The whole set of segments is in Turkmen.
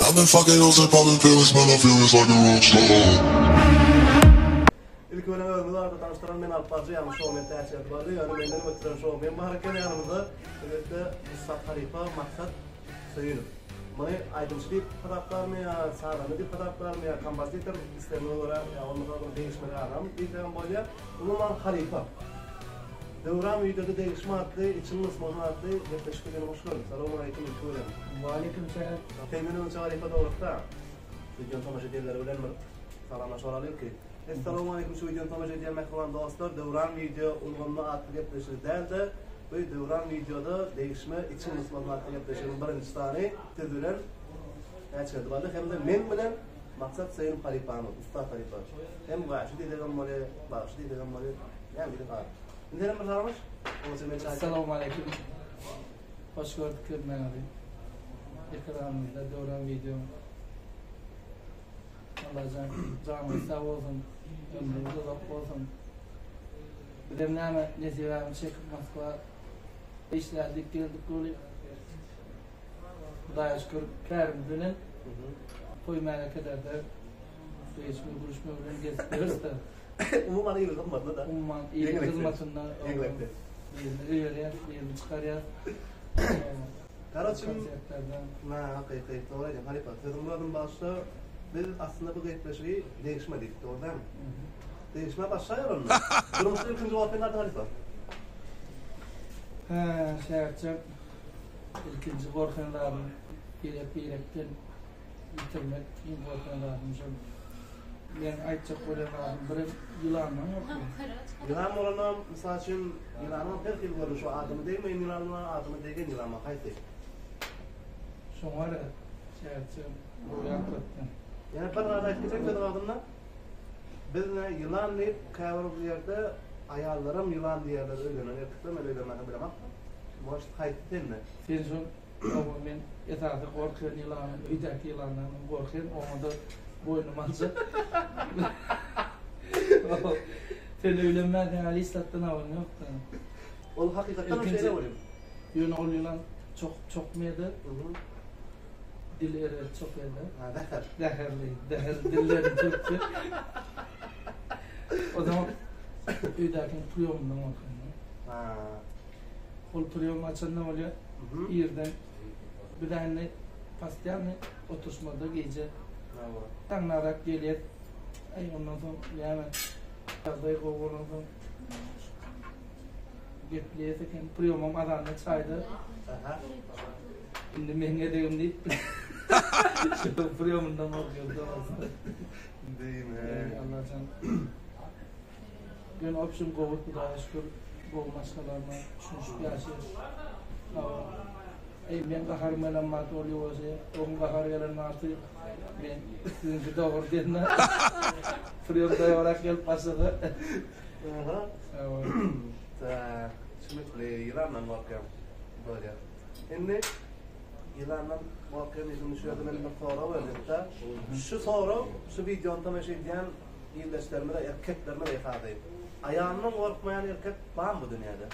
I've been fucking hoes and popping pills, man, I feel it's like a rock star. Ilki bilen özümizi barada tanyşdyran men alyp baryjy ýagny şoumen Täçberdi bardy. Ýöne menden ötüren şoumen bar eken ýanymyzda. Elbetde ussat halypa Maksat Söýünow. Muny aýdymçy diýip hasaplarmy ýa sazanda diýip hasaplarmy ýa kompozitor islegine görä ýa bolmasa bir degişmeli adam diýsegem bolýar. Umuman halypa. Döwran wideoda degişme atly içiň gysmasyn atly gepleşikde seni hoş gördük. Salowmaleýkim ilki bilen. Waleýkim salam. Senden öňçe halypa dogrusda wideony tomaşa edenler bilen bir salamlaşyp alaly ilki. Essalowmaleýkim şu wideony tomaşa edýän mähriban dostlar Döwran wideo ulgamyna atly gepleşigi dälde bu Döwran wideoda degişme içiň gysmasyn atly gepleşigiň birinji sany siz bilen Täçberdi Bally hem-de meň bilen Maksat Söýün halypamyz ussat halypa hem gaşy diýsegem bolýar bagşy diýsegem bolýar Näme diýdiň aga? Indi senem bir salam aç. Oňa men çaý. Salowmaleýkim. Hoş gördük hemmäňizi. Ekranymyzda Döwran wideo. Allajan janyňyz sag bolsun, ömrüňiz uzak bolsun. Bizem näme nesibämizi çekip Moskwa işlärdik geldik weli. Hudaýa şükür kärimiz bilen toý märekelerde degişme gülüşme bilen gezip ýörüs-de. Umuman iliň hyzmatynda-da. Umuman iliň hyzmatynda. Ýeňlekde. Birini öýerýäs, birini çykarýas. Garoçim. Konsertlerde. Na, hakyky, dogry aýdýaň halypa. Sözüň özüň bagyşla, biz aslynda bu gepleşigi degişme diýdik, dogry dälmi? Degişmä başlaýar onda. Durmuşda ilkinji gorkyn zady halypa? Hä, şägirtjem, ilkinji gorkan zadym birek-birekden ýitirmek iň gorkan zadym şol. Meň aýtjak bolýan zadym birem ýylandan gorkýan. Ýylan bolanam mysal üçin ýylanyň her hili görnüşi bar adama degmeýän ýylan bar adama degen ýylan bar haýsy? Şoňa görä şäherçe gowy ýatlatdyň. Ýene bir zat aýdyp geçeýin sözüň agzynda. Biz ine ýylan diýip käbir ýerde aýallaram ýylan diýýärler öýlenen erkekler men öýlenmänsoň bilemok. Может haýsy sende? Sen şol Hawa men esasy gorkýan ýylanym öýdäki ýylandanam gorkýan oňada boýnum aljak. Sen öýlenmänsiň hali hiç zatdan habaryň ýokda. Ol hakykatdanam şeýle welin. Ýöne ol ýylan çokup çokmaýada. Dili erbet çokýada. Ha zäher. Zäherli, zäherli dillerini çökse. O zaman öýdäkiň priýomyndan gorkýan. Ha. Ol priýom açanda bolýar. Irden biz indi postoýanny oturyşmada gije daňdanrak gelýäs. Aý ondan soň näme ýagdaý gowy bolansoň gepleýäs eken. Priýomam azanda çaýda. Indi meň gezegim diýip şol priýomyndan gorkýan dogrusu. Diýme. Allajan. Ýöne obşim gowy Hudaýa şükür gowy maşgalama düşünişip ýaşaýas. Hawa. Eý meň gaharym gelen wagty ol ýuwaşy, oň gahary gelen wagty men siziňki dogry diýende priýom daýawarak gelip başlady. Aha. Hawa. Tak, düşnükli. Ýylandan gorkýaň. Bolýar. Indi ýylandan gorkýan diýdim, şu ýerde men bir sorag berjekdä. Şu sorag şu wideony tomaşa edýän Ildeşlerimize, erkeklerimize esasy. Aýalyndan gorkmaýan erkek barmy bu dünýäde?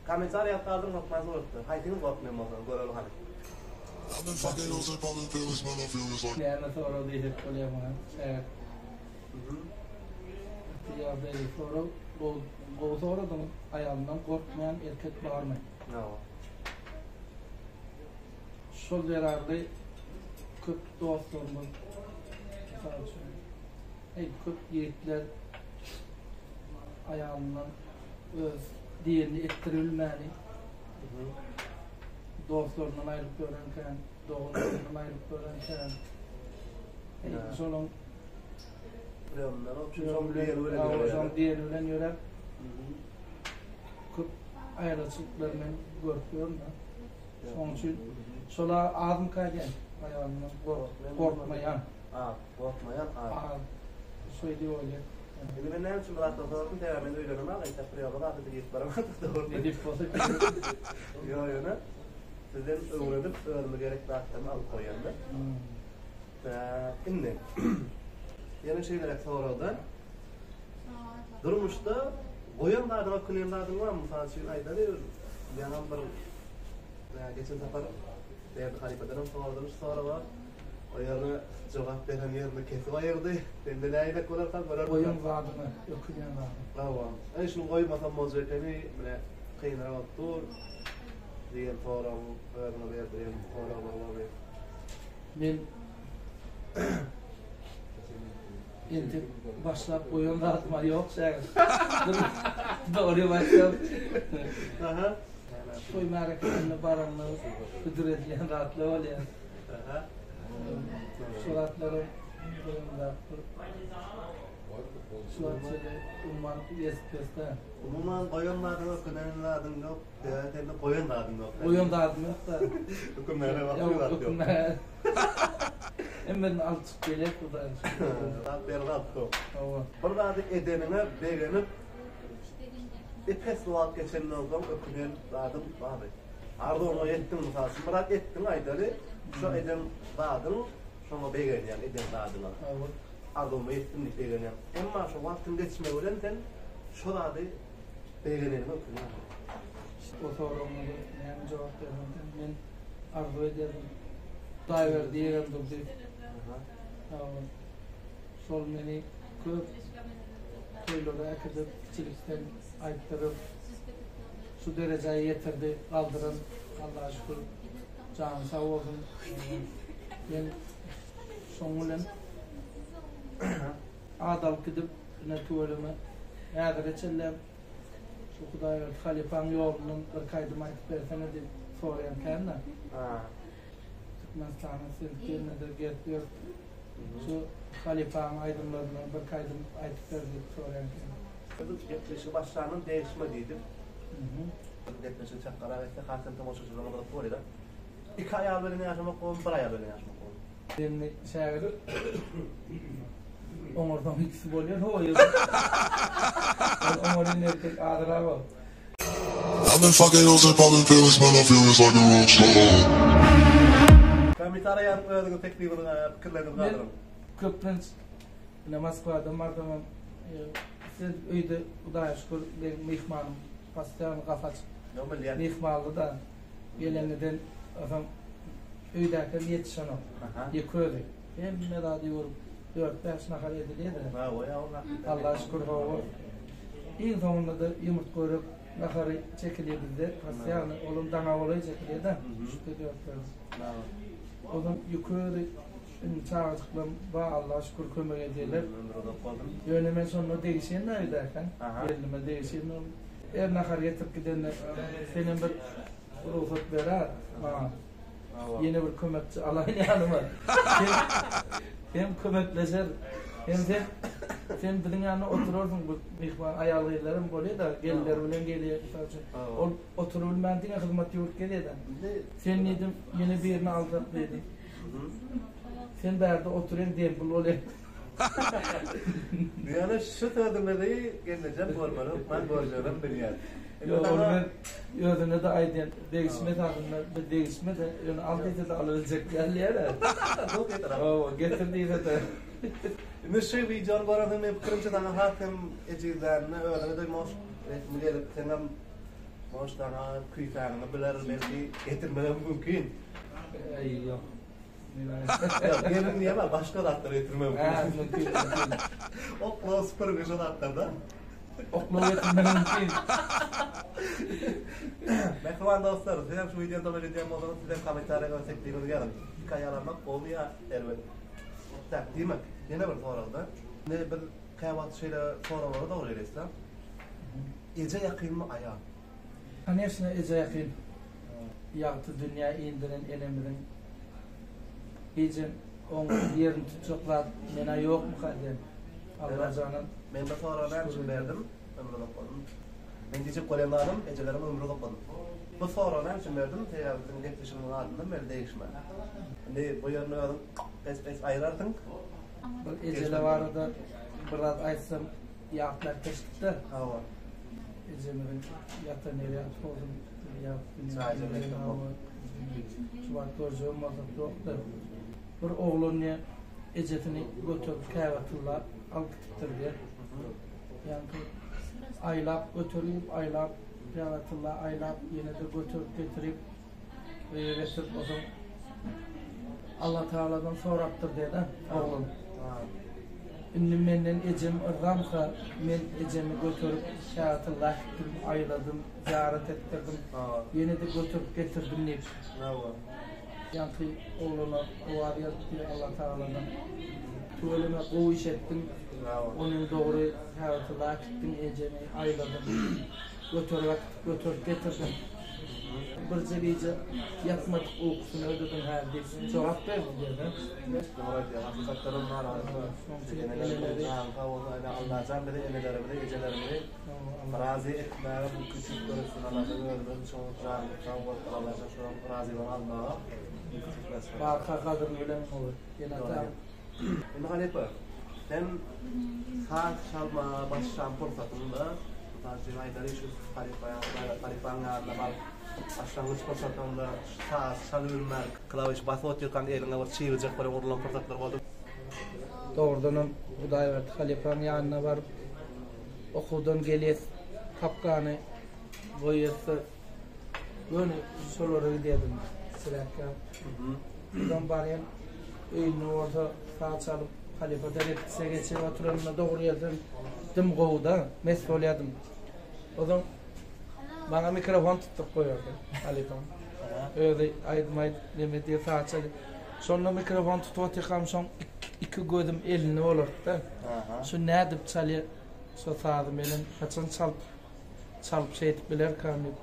Kommentariý ýazyp galdyryň hökman suratda. Haýsyňyz gorkmaýan bolsaňyz göreli hany. Näme sorag diýsek bolýar muňa şägirt. Gaty ýagdaýly sorag. Gowy gowy soradyňyz. Aýalyndan gorkmaýan erkek barmy? Hawa. Şol zerarly köp dostlarymyz, mysal üçin, heý, köp ýigitler aýalyndan öz diýenini etdiribilmäni, dostlaryndan aýrylyp ýören kän, doganlaryndan aýrylyp ýören kän. Heý, şolaň şoň diýeni bilen ýöräp, köp aýraçylyklary men görüp ýörün-de. Şonuň üçin şola azmyka diýen aýalyndan gorkmaýan. Az, gorkmaýan az. Az. Şeý diýip oýlaýan. Indi men näme üçin bu zatdan soradym, sebäbi men öýlenemok, entek bir ýola zat edip girip baramok dogrusu. Edip bolsa Ýok ýöne sizden öwrenip özüme gerek zatlarymy alyp goýýan-da. Indi ýene şeýleräk soragda durmuşda goýan zadyňa ökünýän zadyň barmy? Mysal üçin aýdaly, ýaňam bir geçen sapar. Berdi halypadan hem soradym şu soraga. O ýerine jogap beren ýerini kesip aýyrdy. Sende nähilek bolarka göreris. Goýan zadyňa ökünýän zadyň. Hawa. Aý şuny goýmasam boljak ekeni, mine kynrak bolup dur diýen soragyň özüňe berdiren soraglar boldy. Men entek başlap goýan zadym-a ýok şägirt. Dogrymy aýtsam. Aha. Toý märekesinde baranda hödür edilýän zatlar bolýar. Şu zatlaram goýan zatdyr. Şu wagt şeýle umuman ýesip-pesde. Umuman goýan zadyň ökünen zadyň ýok. Sebäbi sende goýan zadyň ýok. Goýan zadym ýok-da. Ökünmäge wagty zat ýok. Ökünmäge. Hemmesini alyp çykyp gelýär Hudaýa şükür. Zat ber zat ýok. Hawa. Bir zady edeniňe begenip epesli wagt geçenden soň ökünen zadyň barmy? Arzuwyňa ýetdiň mysal üçin bir zat etdiň aýdaly şo eden zadyň şoňa begenýäň eden zadyňa. Hawa. Arzuwyma ýetdim diýip begenýäň. Emma şo wagtyň geçmegi bilen sen şo zady begeneniňe ökünýäň. O soragyňyza näme jogap bersem men arzuw ederdim. Hudaýberdi Ýegendurdy. Hawa. Şol meni köp toýlara äkidip, kiçilikden aýtdyryp, şu derejä ýetirdi, galdyran Allaha şükür jany sag bolsun. Men şoň bilen ad alyp gidip, ine tüweleme häzire çenlem şu Hudaýberdi halypaň ýolundan birki aýdym aýdyp bersene diýip soraýan kän-de. Türkmenistanyň islendik ýerinde-de gezip ýörüp, şu halypaň aýdymlaryndan birki aýdym aýdyp ber diýip soraýan kän. Biz gepleşigi başlandan degişme diýdik. Gepleşigi çakgarak etsek has hem tomaşaçylara gyzykly bolýar. Iki aýal bilen ýaşamak gowumy, bir aýal bilen ýaşamak gowumy? Indi şägirt oňarsaň ikisi bolýar ho ýerde. Ol oňaryn erkek azyrak ol. I've been fucking hoes and popping pills, man I feel it's like a rockstar. Kommentariýa ýazyp özüňiz teklibiňizi, pikirleriňizi Men galdyryň. köplenç ine Moskwada barsamam siz öýde Hudaýa şükür meň myhmanym postoýanny gapy açyk. Ýok bilýän. Myhmanly-da. Geleninden soň öýdäkem ýetişenok. Ýeke özi. Hemme zady ýuwuryp, dört-bäş nahar edilýär-de. Allaha şükür hawa. Iň soňunda-da ýumurtga-örek nahary çekilýär bizde. Ýagny olam daňa golaý çekilýär-de. Üçde, dörtde. Onsoň ýeke özi indi çagajyklam bar Allaha şükür kömek edýärler. Ýöne men şonda degişen-dä öýdäkä. Gelnime degişen. Er nahar getirip gidende senem bir rugsat ber-ä maňa. Ýene bir kömekçi alaýyn ýanyma. Hem hem kömekleşer. Hem sen sen biziň ýanynda oturarsyň bu myhman aýal-gyzlaram bolýa-da, gelinleri bilen gelýär mysal üçin. Ol oturybilmän diňe hyzmat ýuwup gelýär-de. Sen diýdim, ýene birini aljak diýdim. Sen bärde otur hem dempul bolýa. Ýöne şu sözüňizi gelnejem görmeli hökman görjeginem bilýän. Ýok ony men özüne-de aýdýan degişme esasynda bir degişme-de ýöne al diýse-de alabiljek däl diýýär-ä. Hawa getir diýse-de. Indi şu wideony görensoň meň pikirimçe saňa has hem ejizlänine özüňe-de moş resmi gelip seňem moş saňa küýsäniňi biler belki getirmegem mümkin. Äý ýok. Gelin diýemä başga zatlar getirmek mümkin. Mümkin. Oklaw süpürgi şu zatlarda. Oklaw getirmek mümkin. Mähriban dostlar, siz hem şu wideony tomaşa edýän bolsaňyz, siz hem kommentariýa öz teklibiňizi ýazyň. Hekaýa almak gowumy ýa erbet? Tak, diýmek, ýene bir soragda. Indi biz käwagt şeýle soraglara dogry gelýäs-de. Eje ýakynmy aýal? Koneçno eje ýakyn. Ýagty dünýä indiren enemiziň hijem oň ýerini tutjak zat menä ýokmyka diýen. Allajanam Men bu soragy näme üçin berdim? Ömri uzak bolsun. Men diýjek bolýan zadym ejeleriň ömri uzak bolsun. Bu soragy näme üçin berdim? Sebäbi biziň gepleşigimiziň adyndan beri degişme. Indi bu ýerini özüň geçip-geçip aýyrarsyň. Bir ejeler barada bir zat aýtsam Ýatlap geçdik-de. Hawa. Ejemiziň ýatan ýeri ýagty bolsun. Jaýy jennetde bolsun. Şu wagt görjegem bolsak ýokdy. Bir oglan diýe ejesini göterip Käbetulla alyp gitipdir diýe. Ýaňky aýlap göterip, aýlap Käbetulla aýlap ýene-de göterip getirip öýe getirip onsoň. Allah Tagaladan sorapdyr diýýär-de, oglan. Indi menden ejem yrzamyka, men ejemi göterip Käbetulla gitdim, aýladym, zyýarat etdirdim, ýene-de göterip getirdim diýip. Ýaňky oglana owaz gelipdi Allah Tagaladan. Tüweleme gowy iş etdiň, onyň dogry Käbetulla gitdiň, ejemi aýladyň, göterip äkitip göterip getirdiň. Birje gije ýatmadyk ukusyny ödediň hä diýip jogap berdi diýdi. Dogry aýdýaň hakykatdanam bar Şonuň üçin eneleri jany sag bolsun ene Allajan bizi enelerimizi ejelerimizi razy etmäge mümkinçilik döretsin Allajan özümiz şoň jany sag bolup Allajan şolaryň razylygyny almaga mümkinçilik bersin. Barka gadyryny bilen gowy ene ata. Indi halypa, sen saz çalmaga başlan pursatyňda, mysal üçin aýdaly şu halypa halypaň ýanyna baryp başlangyç pursatyňda saz çalybilmän klawiş basyp otyrkaň eliňe bir çybyjak bilen urlan pursatlar boldumy? Dogrudanam Hudaýberdi halypaň ýanyna baryp okuwdan gelýäs papkany goýýasda göni şolara gidýärdim kiçiräkkäm. Ondan barýan öýünde bolsa saz çalyp halypa-da repetisiýa geçirip oturanynda dogry gelsem dym gowy-da, mes bolýardym. Ozan maňa mikrofon tutduryp goýardy halypam. Özi aýdym aýdyp neme diýip saz çalyp. Şonda mikrofon tutup otyrkam şoň iki gözüm elinde bolardy-da. Şu nädip çalýar şo sazy menem haçan çalyp çalyp şeýdip bilerkäm diýip.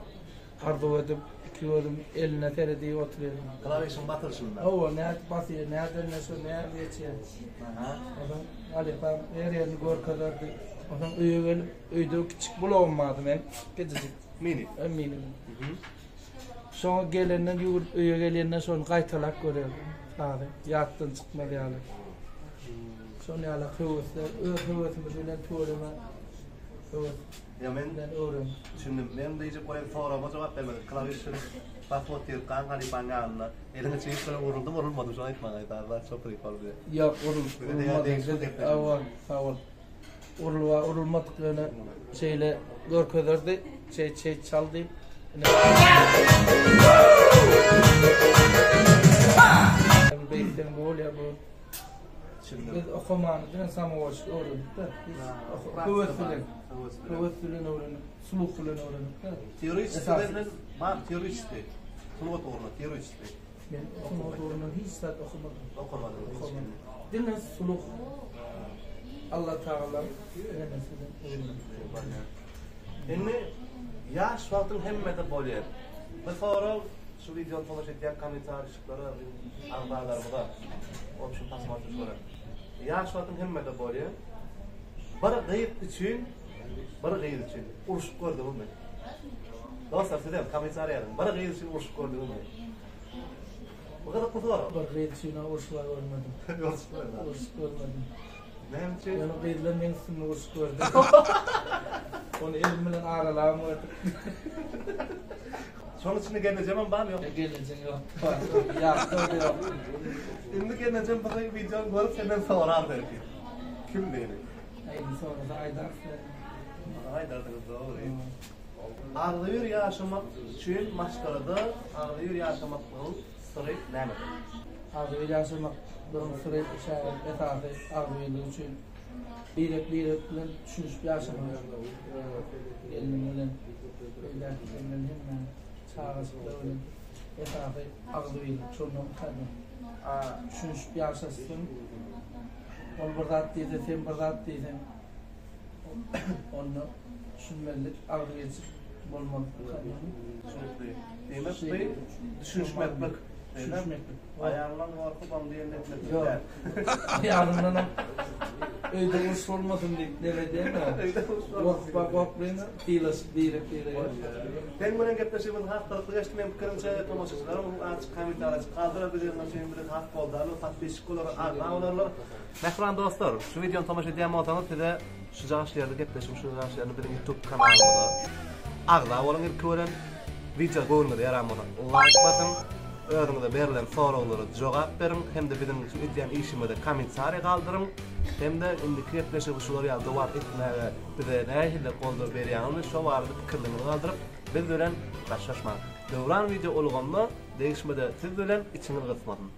Arzuw edip, iki gözüm eline seredip otyryn. Klawişiň basylyşynda. Hawa, nädip basýar, nädende şu, nädip geçýär. Aha. Onsoň halypam her ýerini görkezerdi. Onsoň öýe gelip, öýde kiçjik bulagym bardy meň, kiçijik. Mini. E, mini. Şoňa gelenden ýüwürip öýe gelenden şony gaýtalap görerdim sazy, ýatdan çykmaz ýaly. Şon ýaly höwesler, öz höwesimiz bilen tüweleme höwes. Ýa men bilen öwren. Düşündim. Men diýjek bolýan soragyma jogap bermediň. Klawiş basyp otyrkaň halypaň ýanynda eliňe çigit bilen uruldymy urulmadymy şony aýtmaň aýdarlar şo prikol bize. Ýok urulmady. Hawa sag bol. Urulyba urulmadyk ýöne şeýle görkezerdi şeýt şeýt çal diýip. Beýtseň bolýar bu. Biz okamany diňe samowoçka öwrendik-de. Höwes bilen. Höwes bilen öwrenip, sluh bilen öwrenip-de. Teoretiski bar, teoretiski. Sungat ugrunda teoretiski. Men sungat ugrunda hiç zat okamadym. Okamadym. Okamadym. Diňe sluh. Allah Tagala hemmesi bilen öwrendim. Indi ýaş wagtyň hemmede bolýar. Bir sorag şu wideony tomaşa edýän kommentariýçiklere, agzalarymyza, obşim posmotrçilara. Ýaş wagtyň hemmede bolýar. Bir gyz üçin, bir gyz üçin urşup gördüňizmi? Dostlar sizem kommentariýa ýazyň. Bir gyz üçin urşup gördüňizmi? Bu gyzykly sorag. Bir gyz üçin urşup görmedim. Urşup görmedim. Urşup görmedim. Näme üçin? Ýöne gyzlar meň üstümde urşup gördi. Ony elim bilen aralabam gördüm. Şonuň içinde gelnejemem barmy ýok? Gelnejeň ýok. Ýatda ýok. Indi gelnejem bu wideony görüp senden sorar belki. Kim diýip. Indi sorasa aýdarys. Aýdarsyňyz dogry. Agzybir ýaşamak üçin maşgalada agzybir ýaşamaklygyň syry nämedir? Agzybir ýaşamaklygyň syry şägir esasy agzybirlik üçin birek-birek bilen düşünişip ýaşamak. Gelniň bilen, öýdäkiler bilen hemmäň çagajyklar bilen esasy agzybirlik şondan gutarýar. Düşünişip ýaşaşsaň, ol bir zat diýse, sen bir zat diýseň, onda düşünmezlik, agzybirçilik bolmaz. Düşünikli. Diýmek bu düşünişmeklik. Düşünişmeklik. Aýalyňdan gorkup oň diýenini etmeklik däl. Aýalymdanam öýde uruş bolmasyn diýip neme edýän-ä. Öýde uruş bolmasyn. Gorkma, gorkmaýyn, sylaşyp birek-birege. Seň bilen gepleşigimiz has gyzykly geçdi meň pikirimçe tomaşaçylaryň azajyk kommentariýa galdyrar biz üçin bizi has goldarlar, podpisçik bolarlar, agza bolarlar. Mähriban dostlar, şu wideony tomaşa edýän bolsaňyz size şu jaş ýerde gepleşigiň şu jaş ýerinde biziň YouTube kanalymyza agza boluň ilki bilen. Wideo göwnüňize ýaran bolsa laýk basyň, özüňize berlen soraglara jogap beriň hem-de biziň şu edýän işimize kommentariý galdyryň hem-de indiki gepleşigi şular ýaly dowam etmäge bize nähili goldaw berýäňizmi şo barada pikirleriňizi galdyryp biz bilen daşlaşmaň. Döwran wideo ulgamda degişmede siz bilen içiňiz gysmasyn.